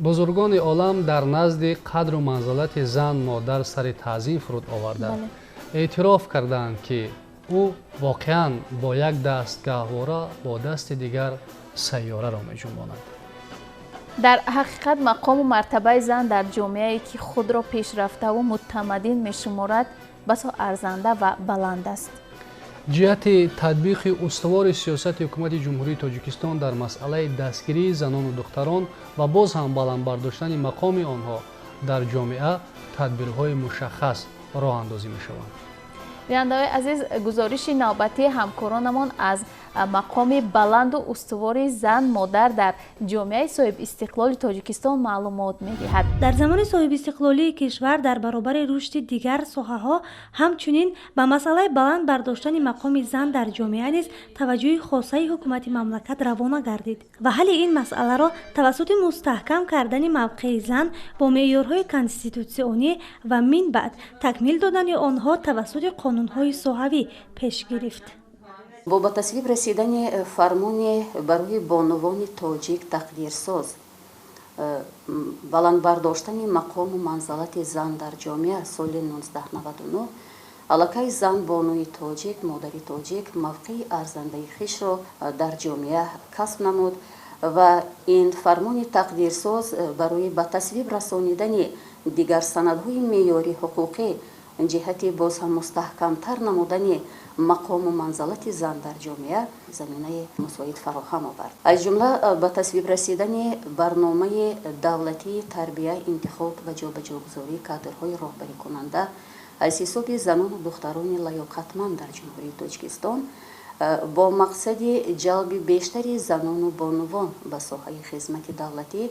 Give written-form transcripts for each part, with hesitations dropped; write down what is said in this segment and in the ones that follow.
Бузургони олам дар назди қадру манзалати зан, модар сари таъзим фуруд оварда, эътироф кардаанд, ки ӯ воқеан бо як даст гаҳвора, бо дасти дигар сайёраро меҷунбонад. Дар ҳақиқат, мақому мартабаи зан дар ҷомеае, ки худро пешрафтаву мутамаддин мешуморад, басо арзанда ва баланд аст. Ҷиҳати татбиқи устувори сиёсати Ҳукумати Ҷумҳурии Тоҷикистон дар масъалаи дастгирии занону духтарон ва боз ҳам баланд бардоштани мақоми онҳо дар ҷомеа тадбирҳои мушаххас роҳандозӣ мешаванд. Бинандаҳои азиз, гузориши навбатии ҳамкоронамон аз мақоми баланду устувори зан, модар дар ҷомеаи соҳибистиқлоли Тоҷикистон маълумот медиҳад. Дар замони соҳибистиқлолии кишвар дар баробари рушди дигар соҳаҳо, ҳамчунин ба масъалаи баланд бардоштани мақоми зан дар ҷомеа низ таваҷҷӯҳи хосаи ҳукумати мамлакат равона гардид ва ҳалли ин масъаларо тавассути мустаҳкам кардани мавқеи зан бо меъёрҳои конститутсионӣ ва минбаъд такмил додани онҳо тавассути қонунҳои соҳавӣ пеш гирифт. Бо ба тасвиб расидани фармони барои бонувони тоҷик тақдирсоз, баланд бардоштани мақому манзалати зан дар ҷомеа, соли 1999 аллакай зан, бонуи тоҷик, модари тоҷик мавқеи арзандаи хишро дар ҷомеа касб намуд ва ин фармони тақдирсоз барои ба тасвиб расонидани дигар санадҳои меъёри ҳуқуқӣ ҷиҳати боз ҳам мустаҳкамтар намудани мақому манзалати зан дар ҷомеа заминаи мусоид фароҳам овард. Аз ҷумла ба тасвиб расидани барномаи давлатии тарбия, интихоб ва ҷобаҷогузории кадрҳои роҳбарикунанда аз ҳисоби занону духтарони лаёқатманд дар Ҷумҳурии Тоҷикистон бо мақсади ҷалби бештари занону бонувон ба соҳаи хизмати давлатӣ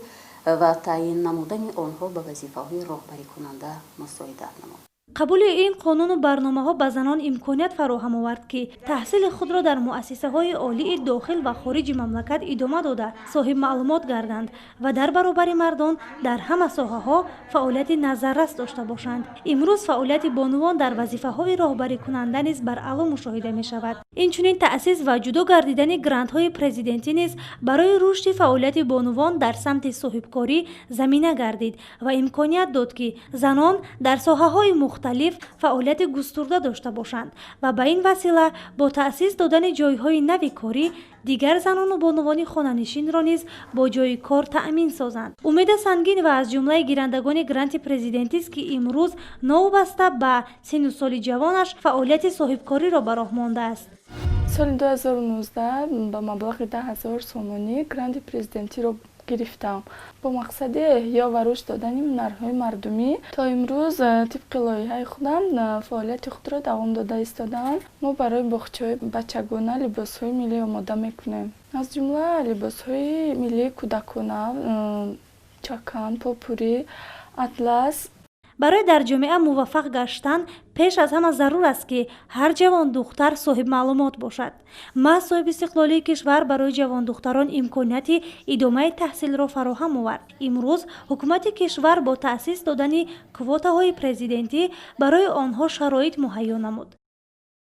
ва таъйин намудани онҳо ба вазифаҳои роҳбарикунанда мусоидат намуд. Қабули ин қонуну барномаҳо ба занон имконият фароҳам овард, ки таҳсили худро дар муассисаҳои олии дохил ва хориҷи мамлакат идома дода, соҳибмаълумот гарданд ва дар баробари мардон дар ҳама соҳаҳо фаъолияти назаррас дошта бошанд. Имрӯз фаъолияти бонувон дар вазифаҳои роҳбарикунанда низ баръало мушоҳида мешавад. Инчунин таъсис ва ҷудо гардидани грантҳои президентӣ низ барои рушди фаъолияти бонувон дар самти соҳибкорӣ замина гардид ва имконият дод, ки занон дар соҳаҳои мухталиф фаъолияти густурда дошта бошанд ва ба ин васила бо таъсис додани ҷойҳои нави корӣ дигар занону бонувони хонанишинро низ бо ҷойи кор таъмин созанд. Умеда Сангинова аз ҷумлаи гирандагони гранти президентист, ки имрӯз новобаста ба синну соли ҷавонаш фаъолияти соҳибкориро ба роҳ мондааст. Соли 2019 ба маблағи 10 000 сомонӣ гранти президентиро гирифтам бо мақсади эҳё ва рушд додани ҳунарҳои мардумӣ. То имрӯз тибқи лоиҳаи худам фаъолияти худро давом дода истодаам. Мо барои боғчаҳои бачагона либосҳои миллӣ омода мекунем, аз ҷумла либосҳои миллии кӯдакона, чакан, попурӣ, атлас. Барои дар ҷомеа муваффақ гаштан пеш аз ҳама зарур аст, ки ҳар ҷавондухтар соҳибмаълумот бошад. Маҳз соҳибистиқлолии кишвар барои ҷавондухтарон имконияти идомаи таҳсилро фароҳам овард. Имрӯз ҳукумати кишвар бо таъсис додани квотаҳои президентӣ барои онҳо шароит муҳайё намуд.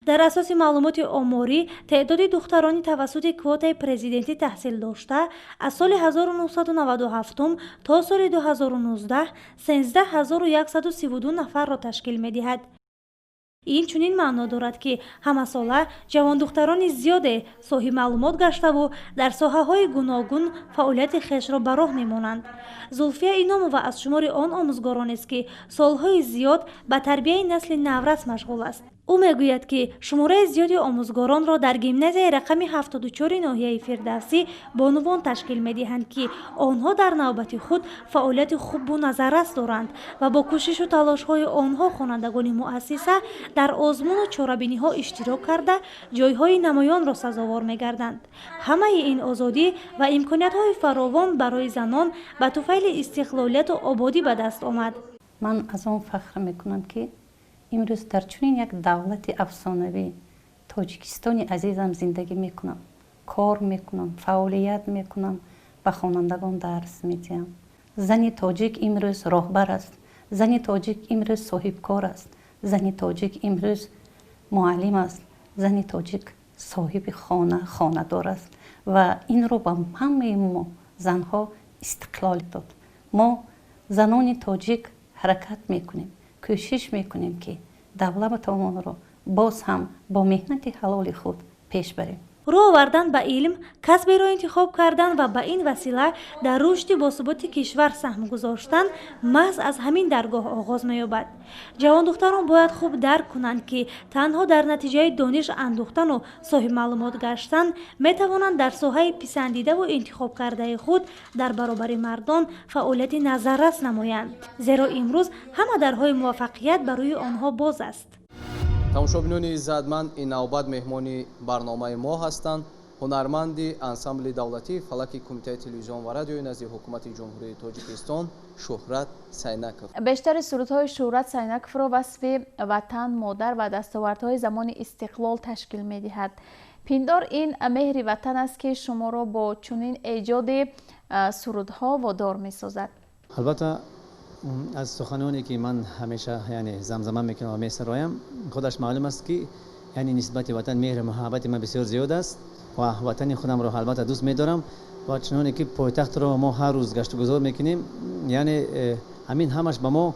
Дар асоси маълумоти оморӣ, теъдоди духтарони тавассути квотаи президентӣ таҳсил дошта аз соли 1997 то соли 2019 13 132 нафарро ташкил медиҳад. Ин чунин маъно дорад, ки ҳамасола ҷавондухтарони зиёде соҳибмаълумот гаштаву дар соҳаҳои гуногун фаъолияти хешро ба роҳ мемонанд. Зулфия Иномова аз шумори он омӯзгоронест, ки солҳои зиёд ба тарбияи насли наврас машғул аст. Ӯ мегӯяд, ки шумораи зиёди омӯзгоронро дар гимназияи рақами 74-и ноҳияи Фирдавсӣ бонувон ташкил медиҳанд, ки онҳо дар навбати худ фаъолияти хубу назаррас доранд ва бо кӯшишу талошҳои онҳо хонандагони муассиса дар озмуну чорабиниҳо иштирок карда, ҷойҳои намоёнро сазовор мегарданд. Ҳамаи ин озодӣ ва имкониятҳои фаровон барои занон ба туфайли истиқлолияту ободӣ ба даст омад. Ман аз он фахр мекунам, ки имрӯз дар чунин як давлати афсонавӣ, Тоҷикистони азизам, зиндагӣ мекунам, кор мекунам, фаъолият мекунам, ба хонандагон дарс медиҳам. Зани тоҷик имрӯз роҳбар аст, зани тоҷик имрӯз соҳибкор аст, зани тоҷик имрӯз муаллим аст, зани тоҷик соҳиби хона, хонадор аст ва инро ба ҳамаи мо занҳо истиқлол дод. Мо занони тоҷик ҳаракат мекунем, кӯшиш мекунем, ки давлатамонро боз ҳам бо меҳнати ҳалоли худ пеш барем. Рӯ овардан ба илм, касберо интихоб кардан ва ба ин васила дар рушди босуботи кишвар саҳм гузоштан маҳз аз ҳамин даргоҳ оғоз меёбад. Ҷавондухтарон бояд хуб дарк кунанд, ки танҳо дар натиҷаи дониш андӯхтану соҳибмаълумот гаштан метавонанд дар соҳаи писандидаву интихобкардаи худ дар баробари мардон фаъолияти назаррас намоянд, зеро имрӯз ҳама дарҳои муваффақият ба рӯи онҳо боз аст. Тамошобинони иззатманд, ин навбат меҳмони барномаи мо ҳастанд ҳунарманди ансамбли давлатии фалаки Кумитаи телевизион ва радиои назди Ҳукумати Ҷумҳурии Тоҷикистон Шӯҳрат Сайнаков. Бештари сурудҳои Шӯҳрат Сайнаковро васфи ватан, модар ва дастовардҳои замони истиқлол ташкил медиҳад. Пиндор ин меҳри ватан аст, ки шуморо бо чунин эҷоди сурудҳо водор месозад? Албатта, аз суханоне ки ман ҳамеша, яъне, замзама мекунам ва месароям, худаш маълум аст, ки, яъне, нисбати ватан меҳру муҳаббати ман бисёр зиёд аст ва ватани худамро албатта дӯст медорам. Ва чуноне ки пойтахтро мо ҳар рӯз гаштугузор мекунем, яъне, ҳамин ҳамаш ба мо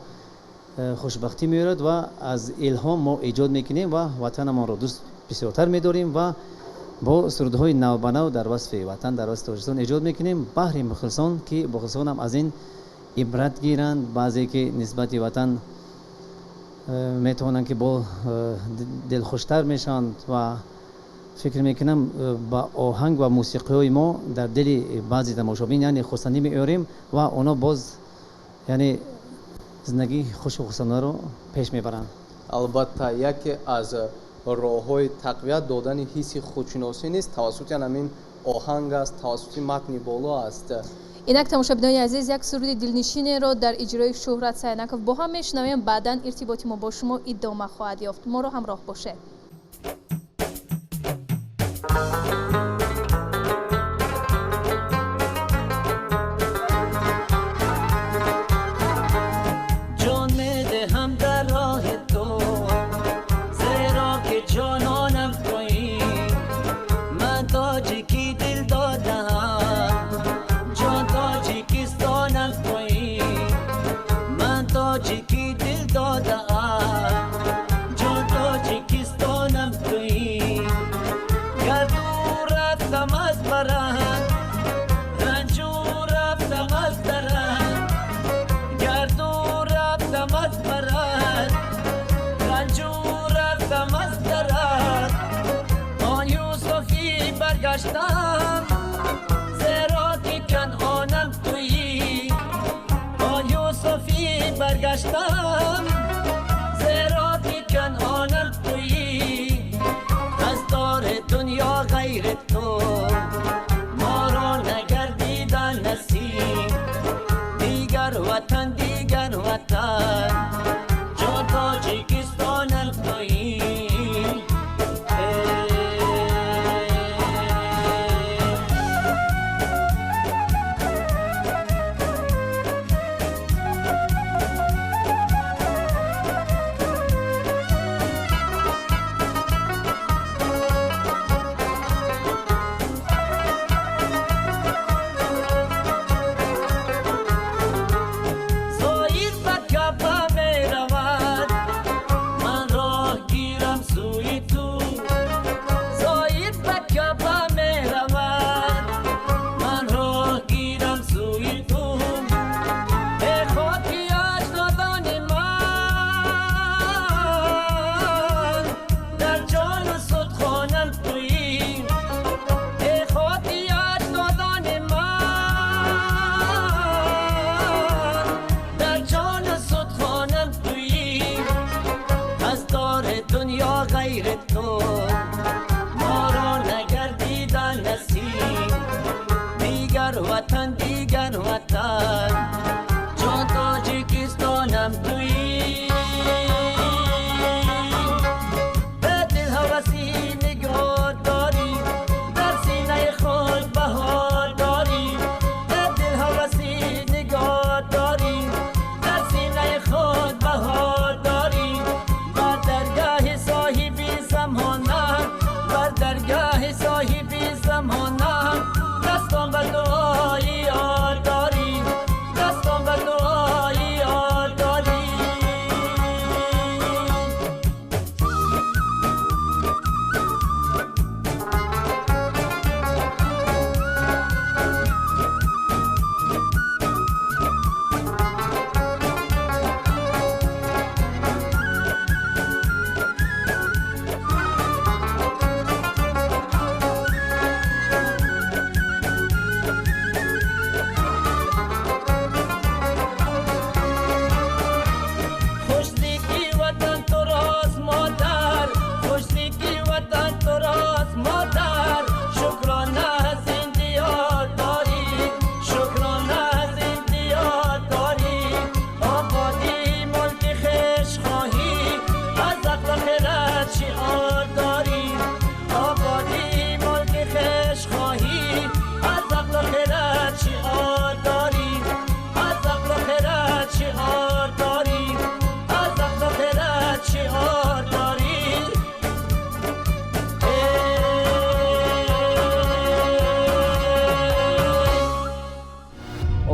хушбахтӣ меорад ва аз илҳом мо эҷод мекунем ва ватанамонро дӯст бисёртар медорем ва бо сурудҳои навбанав дар васфи ватан, дар васфи Тоҷикистон эҷод мекунем баҳри мухлисон, ки мухлисонам аз ин ибрат гиранд. Баъзе ки нисбати ватан метавонанд, ки бо дилхуштар мешаванд ва фикр мекунам, ба оҳанг ва мусиқиҳои мо дар дили баъзе тамошобин, яъне, хурсандӣ меорем ва онҳо боз, яъне, зиндагии хушу хурсандонаро пеш мебаранд. Албатта, яке аз роҳҳои тақвият додани ҳисси худшиносӣ низ тавассути ҳамин оҳанг аст, тавассути матни боло аст. Инак, тамошобинони азиз, як суруди дилнишинеро дар иҷрои Шӯҳрат Сайнаков бо ҳам мешунавем. Баъдан иртиботи мо бо шумо идома хоҳад ёфт. Моро ҳамроҳ бошед. Ҷон медиҳам дар роҳи ту, зеро ки ҷононам туӣ. Ман тоҷики дил додаам, ҷон Тоҷикистонам туӣ. Ман тоҷики дил додаам, ҷон Тоҷикистонам туӣ. Гар дур рафтам аз барат, ранҷур рафтам аз дарат. Гар дур рафтам аз барат, ранҷур рафтам аз дарат, он Юсуфӣ баргаштам, зеро ки Канъонам туӣ. Он Юсуфӣ баргаштам, зеро ки Канъонам туӣ. Аз дори дунё ғайри ту моро нагардида насиб. Дигар ватан, дигар ватан, ҷон Тоҷикистонам туӣ. Зоир ба Каъба меравад, ман роҳ гирам сӯи ту. Зоир ба Каъба меравад, ман роҳ гирам сӯи ту. Э хоки аҷдодони ман, дар ҷону судхонам туӣ. Э хоки аҷдодони ман, дар ҷону судхонам туӣ. Аз дори дунё ғайри ту моро нагардида насиб. Дигар ватан, дигар ватан, ҷон Тоҷикистонам туӣ. Ба дил ҳаваси нигоҳ дорӣ, дар синаи худ баҳор дорӣ. Ба дил ҳаваси нигоҳ дорӣ, дар синаи худ баҳор дорӣ. Бар даргоҳи соҳиби замона, бар даргоҳи соҳиби замона, дастон ба дуои ёр дорӣ.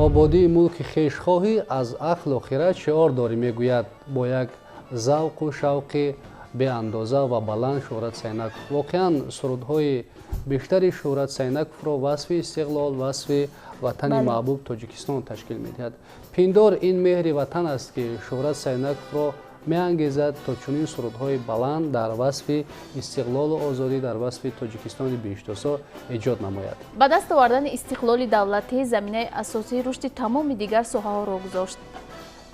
Ободии мулки хеш хоҳӣ, аз ақлу хирад шиор дорӣ, мегӯяд бо як завқу шавқи беандоза ва баланд Шӯҳрат Сайнаков. Воқеан, сурудҳои бештари Шӯҳрат Сайнаковро васфи истиқлол, васфи ватани маҳбуб Тоҷикистон ташкил медиҳад. Пиндор ин меҳри ватан аст, ки Шӯҳрат Сайнаковро меангезад то чунин сурудҳои баланд дар васфи истиқлолу озодӣ, дар васфи Тоҷикистони биҳиштосо эҷод намояд. Ба даст овардани истиқлоли давлатӣ заминаи асосии рушди тамоми дигар соҳаҳоро гузошт.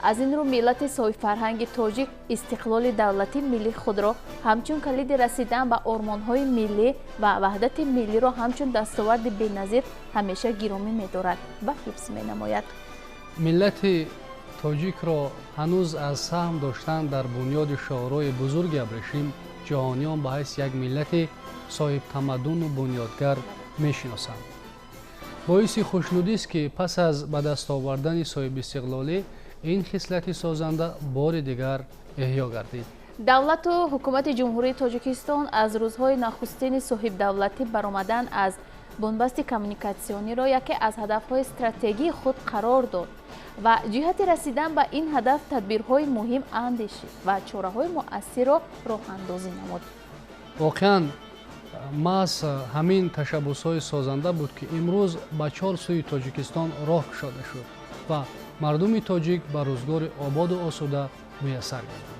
Аз ин рӯ миллати соҳибфарҳанги тоҷик истиқлоли давлатии миллии худро ҳамчун калиди расидан ба ормонҳои миллӣ ва ваҳдати миллиро ҳамчун дастоварди беназир ҳамеша гиромӣ медорад ва ҳифз менамояд. Миллати тоҷикро ҳанӯз аз саҳм доштан дар бунёди шоҳроҳи бузурги абрешим ҷаҳониён ба ҳайси як миллати соҳибтамаддуну бунёдгар мешиносанд. Боиси хушнудист, ки пас аз ба даст овардани соҳибистиқлолӣ ин хислати созанда бори дигар эҳё гардид. Давлату ҳукумати Ҷумҳурии Тоҷикистон аз рӯзҳои нахустини соҳибдавлатӣ баромадан аз бунбасти коммуникатсиониро яке аз ҳадафҳои стратегии худ қарор дод ва ҷиҳати расидан ба ин ҳадаф тадбирҳои муҳим андешид ва чораҳои муассирро роҳандозӣ намуд. Воқеан, маҳз ҳамин ташаббусҳои созанда буд, ки имрӯз ба чор сӯи Тоҷикистон роҳ кушода шуд ва мардуми тоҷик ба рӯзгори ободу осуда муяссар гардид.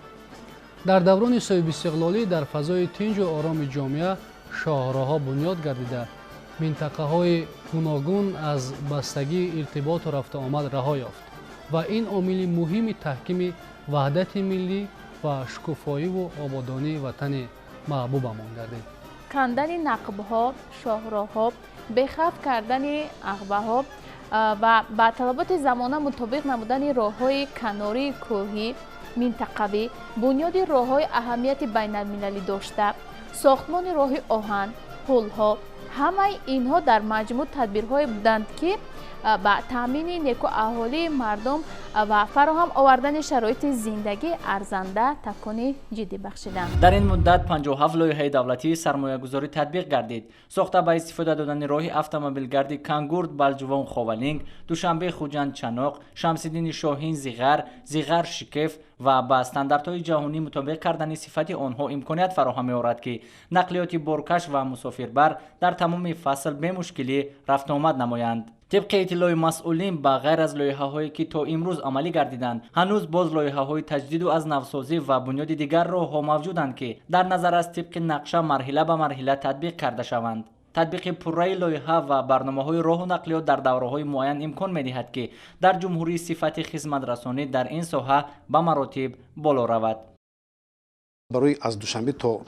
Дар даврони соҳибистиқлолӣ дар фазои тинҷу ороми ҷомеа шоҳроҳҳо бунёд гардида, минтақаҳои гуногун аз бастагии иртиботу рафтуомад раҳо ёфт ва ин омили муҳими таҳкими ваҳдати миллӣ ва шукуфоиву ободонии ватани маҳбубамон гардид. Кандани нақбҳо, шоҳроҳҳо, бехавф кардани ағбаҳо ва ба талаботи замона мутобиқ намудани роҳҳои канории кӯҳӣ, минтақавӣ, бунёди роҳҳои аҳамияти байналмилалӣ дошта, сохтмони роҳи оҳан, пулҳо, ҳамаи инҳо дар маҷмӯъ тадбирҳое буданд, ки ба таъмини некуаҳолии мардум ва фароҳам овардани шароити зиндагии арзанда такони ҷиддӣ бахшиданд. Дар ин муддат 57 лоиҳаи давлатии сармоягузорӣ татбиқ гардид. Сохта ба истифода додани роҳи автомобилгарди Кангурд, Балҷувон, Ховалинг, Душанбе, Хуҷанд, Чаноқ, Шамсиддини Шоҳин, Зиғар, Зиғар, Шикеф ва ба стандартҳои ҷаҳонӣ мутобиқ кардани сифати онҳо имконият фароҳам меорад, ки нақлиёти боркаш ва мусофирбар дар тамоми фасл бемушкилӣ рафтуомад намоянд. Тибқи иттилои масъулин, ба ғайр аз лоиҳаҳое ки то имрӯз амалӣ гардиданд, ҳанӯз боз лоиҳаҳои таҷдиду аз навсозӣ ва бунёди дигар роҳҳо мавҷуданд, ки дар назар аст тибқи нақша марҳила ба марҳила татбиқ карда шаванд. Татбиқи пурраи лоиҳа ва барномаҳои роҳу нақлиёт дар давраҳои муайян имкон медиҳад, ки дар ҷумҳурӣ сифати хизматрасонӣ дар ин соҳа ба маротиб боло равад. Барои аз Душанбе то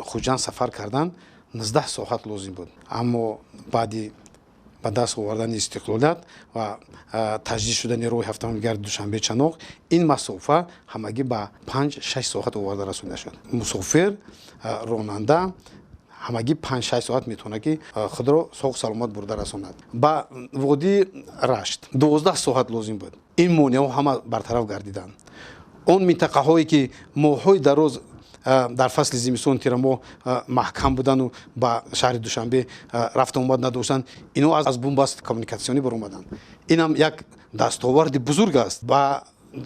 Хуҷанд сафар кардан 19 соат лозим буд, аммо баъди ба даст овардани истиқлолият ва таҷдид шудани роҳи автомобилгарди Душанбе Чаноқ ин масофа ҳамагӣ ба 5-6 соат оварда расонида шуд. Мусофир, ронанда ҳамагӣ 5-6 соат метавонад, ки худро соғу саломат бурда расонад. Ба водии Рашт 12 соат лозим буд. Ин монеаҳо ҳама бартараф гардиданд. Он минтақаҳое ки моҳҳои дароз дар фасли зимистон, тирамоҳ маҳкам будану ба шаҳри Душанбе рафтуомад надоштанд, инҳо аз бунбаст коммуникатсионӣ баромаданд. Инам як дастоварди бузург аст, ба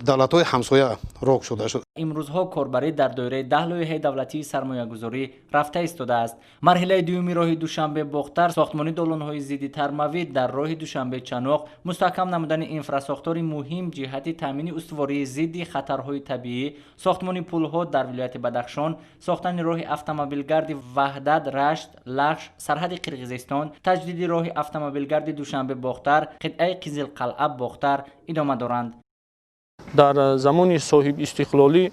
давлатҳои ҳамсоя роҳ шуда шуд. Имрӯзҳо корбарӣ дар доираи 10 лоиҳаи давлатии сармоягузорӣ рафта истодааст. Марҳилаи дуюми роҳи Душанбе Бохтар, сохтмони долонҳои зидди тармавӣ дар роҳи Душанбе Чаноқ, мустаҳкам намудани инфрасохтори муҳим ҷиҳати таъмини устувории зидди хатарҳои табиӣ, сохтмони пулҳо дар вилояти Бадахшон, сохтани роҳи автомобилгарди Ваҳдат, Рашт, Лахш, сарҳади Қирғизистон, таҷдиди роҳи автомобилгарди Душанбе Бохтар, қитъаи Қизилқалъа Бохтар идома доранд. Дар замони соҳибистиқлолӣ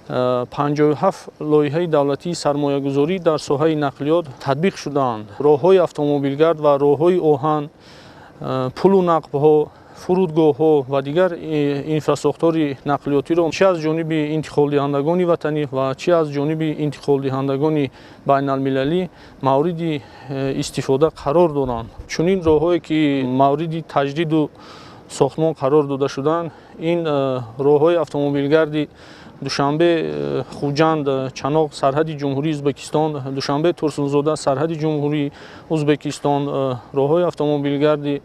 57 лоиҳаи давлатии сармоягузорӣ дар соҳаи нақлиёт татбиқ шудаанд. Роҳҳои автомобилгард ва роҳҳои оҳан, пулу нақбҳо, фурудгоҳҳо ва дигар инфрасохтори нақлиётиро чи аз ҷониби интиқолдиҳандагони ватанӣ ва чи аз ҷониби интиқолдиҳандагони байналмилалӣ мавриди истифода қарор доранд. Чунин роҳҳое ки мавриди таҷдиду сохтмон қарор дода шуданд, ин роҳҳои автомобилгарди Душанбе Хуҷанд Чаноқ сарҳади Ҷумҳурии Ӯзбекистон, Душанбе Турсунзода сарҳади Ҷумҳурии Ӯзбекистон, роҳҳои автомобилгарди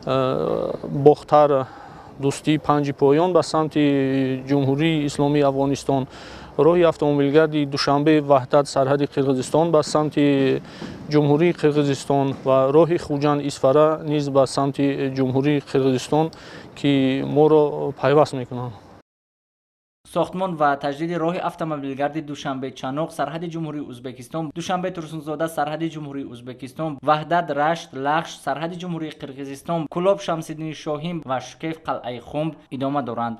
Бохтар, Дӯстии Панҷи Поён ба самти Ҷумҳурии Исломии Афғонистон, роҳи автомобилгарди Душанбе, Ваҳдат, сарҳади Қирғизистон ба самти Ҷумҳурии Қирғизистон ва роҳи Хуҷанд, Исфара низ ба самти Ҷумҳурии Қирғизистон, ки моро пайваст мекунанд. Сохтмон ва таҷдиди роҳи автомобилгарди Душанбе, Чаноқ, сарҳади Ҷумҳурии Ӯзбекистон, Душанбе, Турсунзода, сарҳади Ҷумҳурии Ӯзбекистон, Ваҳдат, Рашт, Лахш, сарҳади Ҷумҳурии Қирғизистон, Кӯлоб, Шамсиддини Шоҳин ва Шукеф, Қалъаи Хумб идома доранд.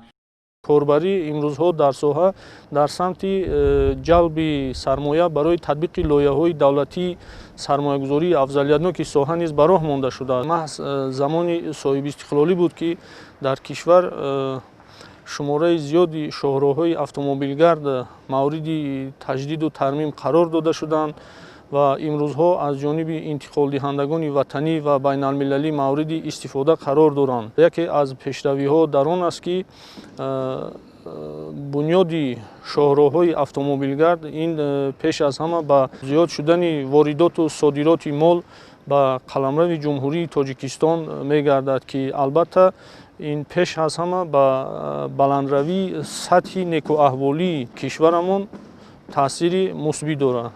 Корбарӣ имрӯзҳо дар соҳа дар самти ҷалби сармоя барои татбиқи лоиҳаҳои давлатии сармоягузории афзалиятноки соҳа низ ба роҳ монда шудааст. Маҳз замони соҳибистиқлолӣ буд, ки дар кишвар шумораи зиёди шоҳроҳҳои автомобилгард мавриди таҷдиду тармим қарор дода шуданд ва имрӯзҳо аз ҷониби интиқолдиҳандагони ватанӣ ва байналмилалӣ мавриди истифода қарор доранд. Яке аз пешравиҳо дар он аст, ки бунёди шоҳроҳҳои автомобилгард ин пеш аз ҳама ба зиёд шудани воридоту содироти мол ба қаламрави Ҷумҳурии Тоҷикистон мегардад, ки албатта ин пеш аз ҳама ба баландравии сатҳи некӯаҳволии кишварамон таъсири мусбӣ дорад.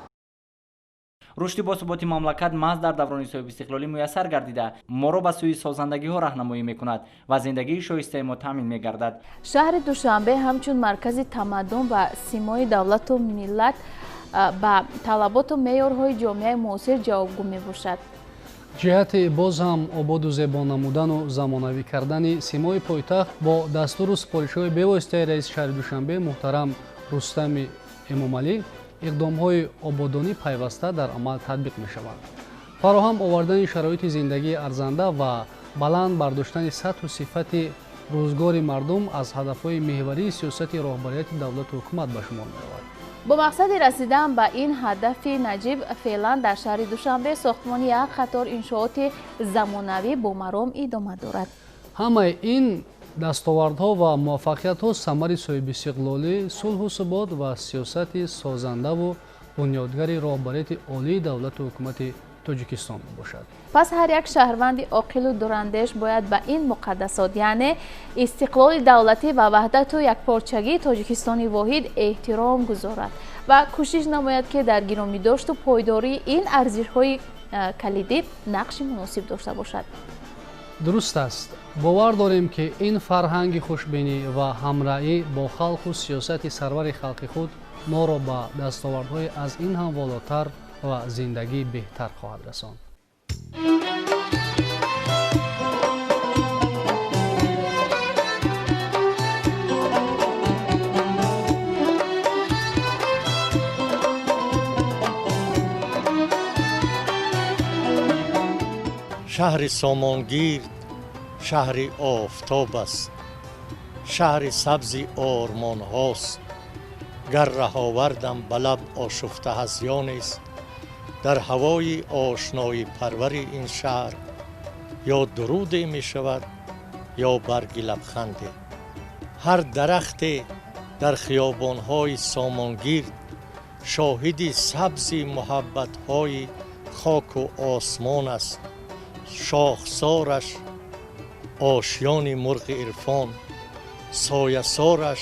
Рушди босуботи мамлакат маҳз дар даврони соҳибистиқлолӣ муяссар гардида, моро ба сӯи созандагиҳо раҳнамоӣ мекунад ва зиндагии шоистаи мо таъмин мегардад. Шаҳри Душанбе ҳамчун маркази тамаддун ва симои давлату миллат ба талаботу меъёрҳои ҷомеаи муосир ҷавобгӯ мебошад. Ҷиҳати боз ҳам ободу зебо намудану замонавӣ кардани симои пойтахт бо дастуру супоришҳои бевоситаи раиси шаҳри Душанбе муҳтарам Рустами Эмомалӣ иқдомҳои ободонӣ пайваста дар амал татбиқ мешаванд. Фароҳам овардани шароити зиндагии арзанда ва баланд бардоштани сатҳу сифати рӯзгори мардум аз ҳадафҳои меҳварии сиёсати роҳбарияти давлату ҳукумат ба шумор меравад. Бо мақсади расидан ба ин ҳадафи наҷиб феълан дар шаҳри Душанбе сохтмони як қатор иншооти замонавӣ бо маром идома дорад. Ҳамаи ин дастовардҳо ва муваффақиятҳо самари соҳибистиқлолӣ, сулҳу субот ва сиёсати созандаву бунёдгари роҳбарияти олии давлату ҳукумати Тоҷикистон мебошад. Пас ҳар як шаҳрванди оқилу дурандеш бояд ба ин муқаддасот, яъне истиқлоли давлатӣ ва ваҳдату якпорчагии Тоҷикистони воҳид эҳтиром гузорад ва кӯшиш намояд, ки дар гиромидошту пойдории ин арзишҳои калидӣ нақши муносиб дошта бошад. Дуруст аст. Бовар дорем, ки ин фарҳанги хушбинӣ ва ҳамраҳӣ бо халқу сиёсати сарвари халқи худ моро ба дастовардҳои аз ин ҳам волотар ва зиндагии беҳтар хоҳад расонд. Шаҳри Сомонгирд шаҳри офтоб аст, шаҳри сабзи ормонҳост. Гар раҳовардам ба лаб ошуфта ҳазёнест, дар ҳавои ошнои парвари ин шаҳр ё дуруде мешавад, ё барги лабханде. Ҳар дарахте дар хиёбонҳои Сомонгирд шоҳиди сабзи муҳаббатҳои хоку осмон аст. Шохсораш ошёни мурғи ирфон, соясораш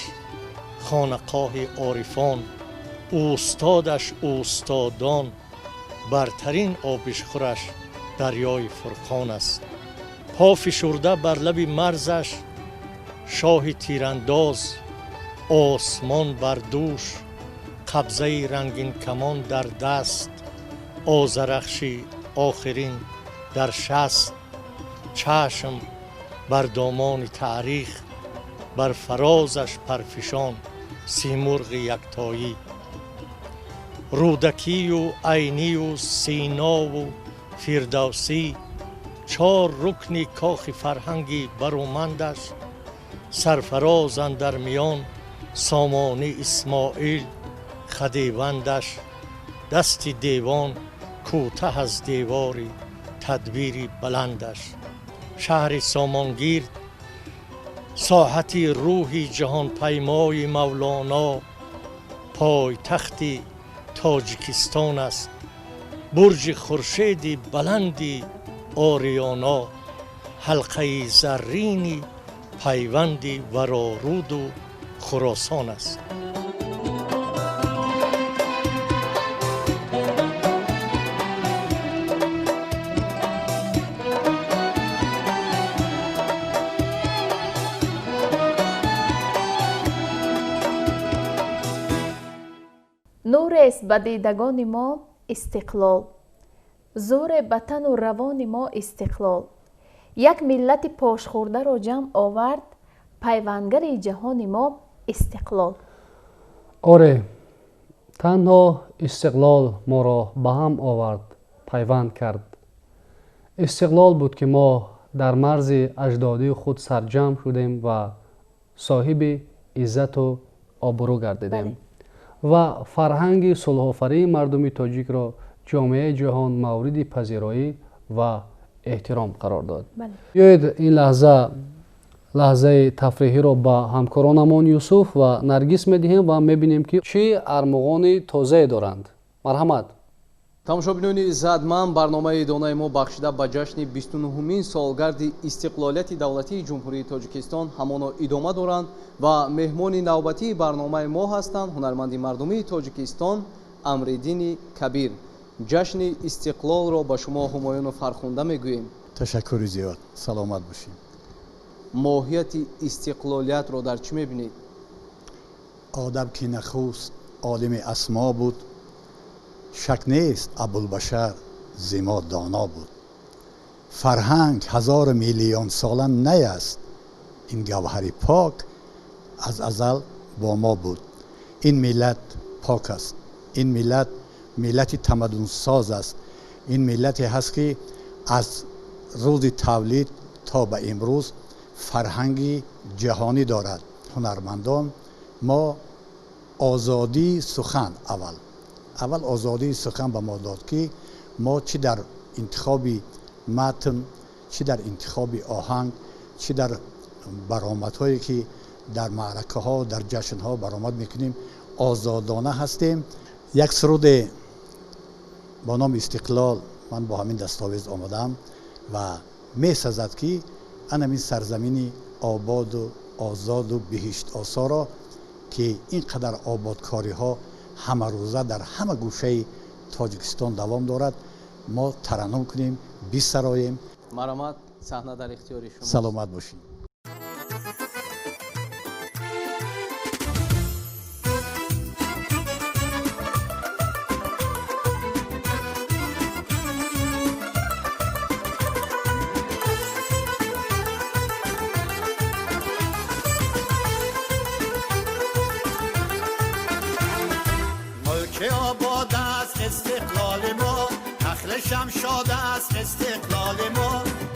хонақоҳи орифон, устодаш устодон, бартарин обишхӯраш дарёи Фурқон аст. По фишурда бар лаби марзаш шоҳи тирандоз, осмон бар дӯш, қабзаи рангинкамон дар даст, озарахши охирин дар шаст, чашм бар домони таърих, бар фарозаш парфишон симурғи яктоӣ. Рӯдакию Айнию Синову Фирдавсӣ чор рукни кохи фарҳанги барумандаш, сарфароз андар миён Сомонӣ Исмоил хадевандаш, дасти девон кӯтаҳ аз девори тадбири баландаш. Шаҳри Сомонгирд соҳати рӯҳи ҷаҳонпаймои Мавлоно, пойтахти Тоҷикистон аст, бурҷи хуршеди баланди Ориёно. Ҳалқаи заррини пайванди Вароруду Хуросон аст. Нурест ба дидагони мо истиқлол, зӯре ба тану равони мо истиқлол. Як миллати пошхӯрдаро ҷамъ овард, пайвандгари ҷаҳони мо истиқлол. Оре, танҳо истиқлол моро ба ҳам овард, пайванд кард. Истиқлол буд, ки мо дар марзи аҷдодии худ сарҷамъ шудем ва соҳиби иззату обрӯ гардидем ва фарҳанги сулҳофарии мардуми тоҷикро ҷомеаи ҷаҳон мавриди пазироӣ ва эҳтиром қарор дод. Биёед, ин лаҳза лаҳзаи тафриҳиро ба ҳамкоронамон Юсуф ва Наргис медиҳем ва мебинем, ки чӣ армуғони тозае доранд. Марҳамат. Тамошобинони иззатманд, барномаи идонаи мо, бахшида ба ҷашни 29-умин солгарди истиқлолияти давлатии Ҷумҳурии Тоҷикистон, ҳамоно идома доранд ва меҳмони навбатии барномаи мо ҳастанд ҳунарманди мардумии Тоҷикистон Амриддини Кабир. Ҷашни истиқлолро ба шумо ҳумоюну фархунда мегӯем. Ташаккури зиёд, саломат бошед. Моҳияти истиқлолиятро дар чӣ мебинед? Одам ки нахуст олими асмо буд, шак нест, Абулбашар зи мо доно буд. Фарҳанг ҳазору миллион сола наяст, ин гавҳари пок аз азал бо мо буд. Ин миллат пок аст, ин миллат миллати тамаддунсоз аст, ин миллате ҳаст, ки аз рӯзи тавлид то ба имрӯз фарҳанги ҷаҳонӣ дорад. Ҳунармандон мо озодии сухан, аввал аввал озодии сухан ба мо дод, ки мо чӣ дар интихоби матн, чӣ дар интихоби оҳанг, чӣ дар баромадҳое, ки дар маъракаҳо, дар ҷашнҳо баромад мекунем, озодона ҳастем. Як суруде бо номи «Истиқлол» ман бо ҳамин дастовез омадам ва месазад, ки анамин сарзамини ободу озоду биҳиштосоро, ки ин қадар ободкориҳо ҳамарӯза дар ҳама гӯшаи Тоҷикистон давом дорад, мо тараннум кунем, бисароем. Марҳамат, саҳна дар ихтиёри шумо. Саломат бошед. استقلال ما نخل شمشاد است، استقلال ما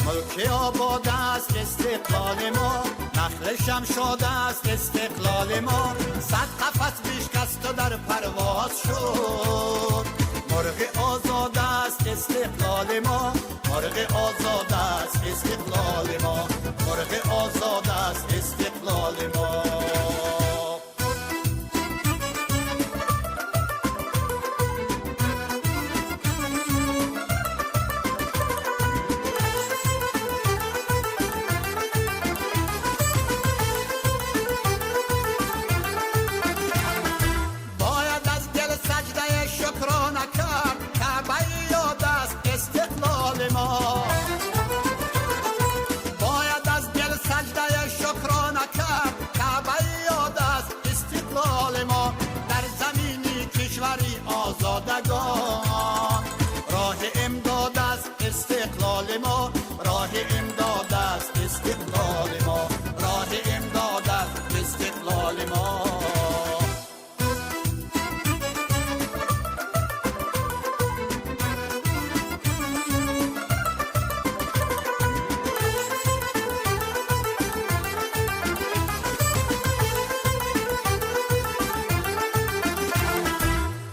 ملک آباد است، استقلال ما نخل شمشاد است، استقلال ما صد قفس بشکست و در پرواز شد، مرغ آزاد است استقلال ما، مرغ آزاد است استقلال ما، مرغ آزاد است استقلال ما. باید از دل سجده شکرانه کرد، کعبه یاد است استقلال ما. باید از دل سجده شکرانه کرد، کعبه یاد است استقلال ما. در زمینی کشوری آزادگان، راه امداد است استقلال ما، راه امداد است استقلال ما، راه امداد است استقلال ما.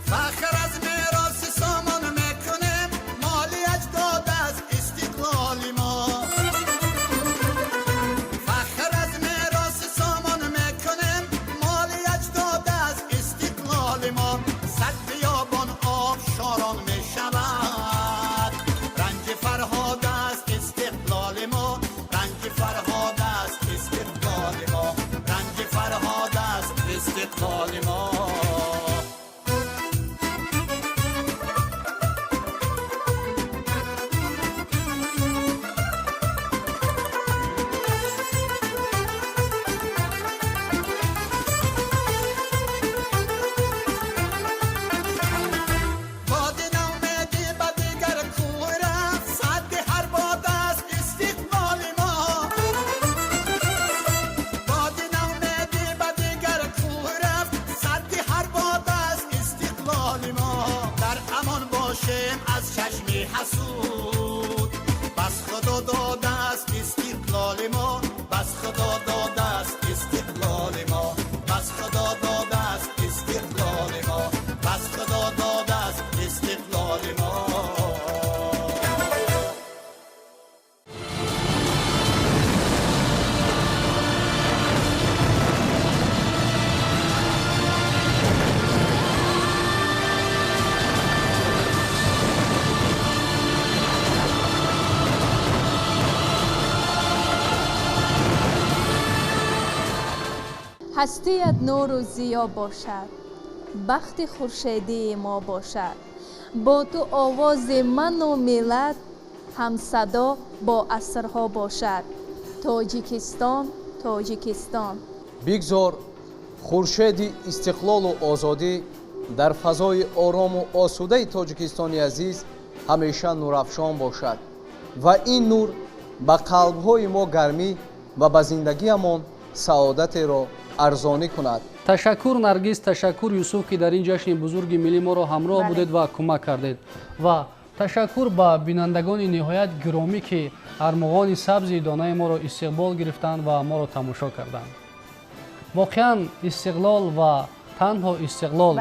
فخر از میراث سامان میکنیم، مال اجداد است استقلال ما. Ҳастият нуру зиё бошад, бахти хуршедии мо бошад. Бо ту овози ману миллат ҳамсадо бо асрҳо бошад. Тоҷикистон, Тоҷикистон. Бигзор хуршеди истиқлолу озодӣ дар фазои орому осудаи Тоҷикистони азиз ҳамеша нурафшон бошад ва ин нур ба қалбҳои мо гармӣ ва ба зиндагиамон саодатеро арзонӣ кунад. Ташаккур, Наргиз, ташаккур, Юсуф, ки дар ин ҷашни бузурги миллӣ моро ҳамроҳ будед ва кӯмак кардед. Ва ташаккур ба бинандагони ниҳоят гиромӣ, ки армуғони сабзи донаи моро истиқбол гирифтанд ва моро тамошо карданд. Воқеан, истиқлол ва танҳо истиқлол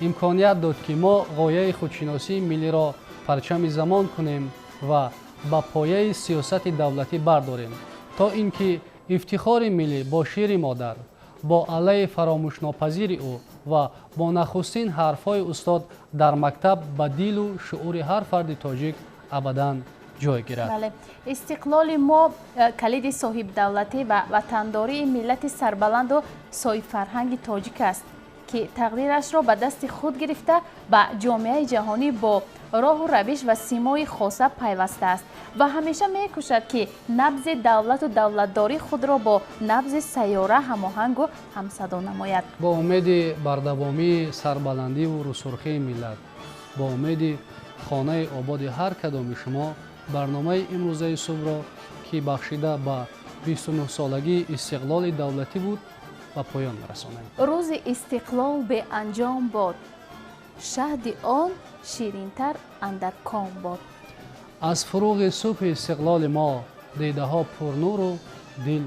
имконият дод, ки мо ғояи худшиносии миллиро парчами замон кунем ва ба пояи сиёсати давлатӣ бардорем, то ин ки ифтихори миллӣ бо шири модар, бо аллаи фаромӯшнопазири ӯ ва бо нахустин ҳарфҳои устод дар мактаб ба дилу шуъури ҳар фарди тоҷик абадан ҷой гирад. Бале, истиқлоли мо калиди соҳибдавлатӣ ва ватандории миллати сарбаланду соҳибфарҳанги тоҷик аст, ки тақдирашро ба дасти худ гирифта, ба ҷомеаи ҷаҳонӣ бо роҳу равиш ва симои хоса пайвастааст ва ҳамеша мекӯшад, ки набзи давлату давлатдории худро бо набзи сайёра ҳамоҳангу ҳамсадо намояд. Бо умеди бардавомии сарбаландиву рӯсурхии миллат, бо умеди хонаи ободи ҳар кадоми шумо, барномаи имрӯзаи субҳро, ки бахшида ба 29-солагии истиқлоли давлатӣ буд, ба поён мерасонем. Рӯзи истиқлол беанҷом бод, шаҳди он ширинтар андар ком бод. Аз фуруғи субҳи истиқлоли мо дидаҳо пурнуру дил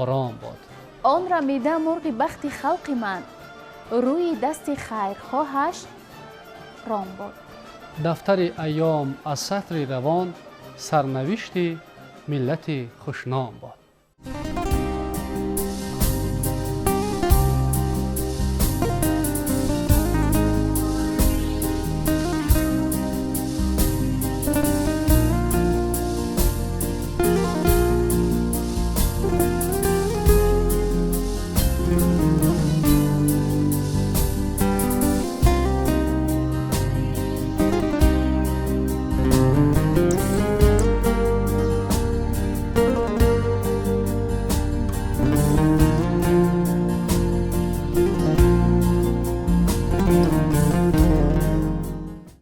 ором бод. Он рамида мурғи бахти халқи ман рӯи дасти хайрхоҳаш ром бод. Дафтари айём аз сатри равон сарнавишти миллати хушном бод.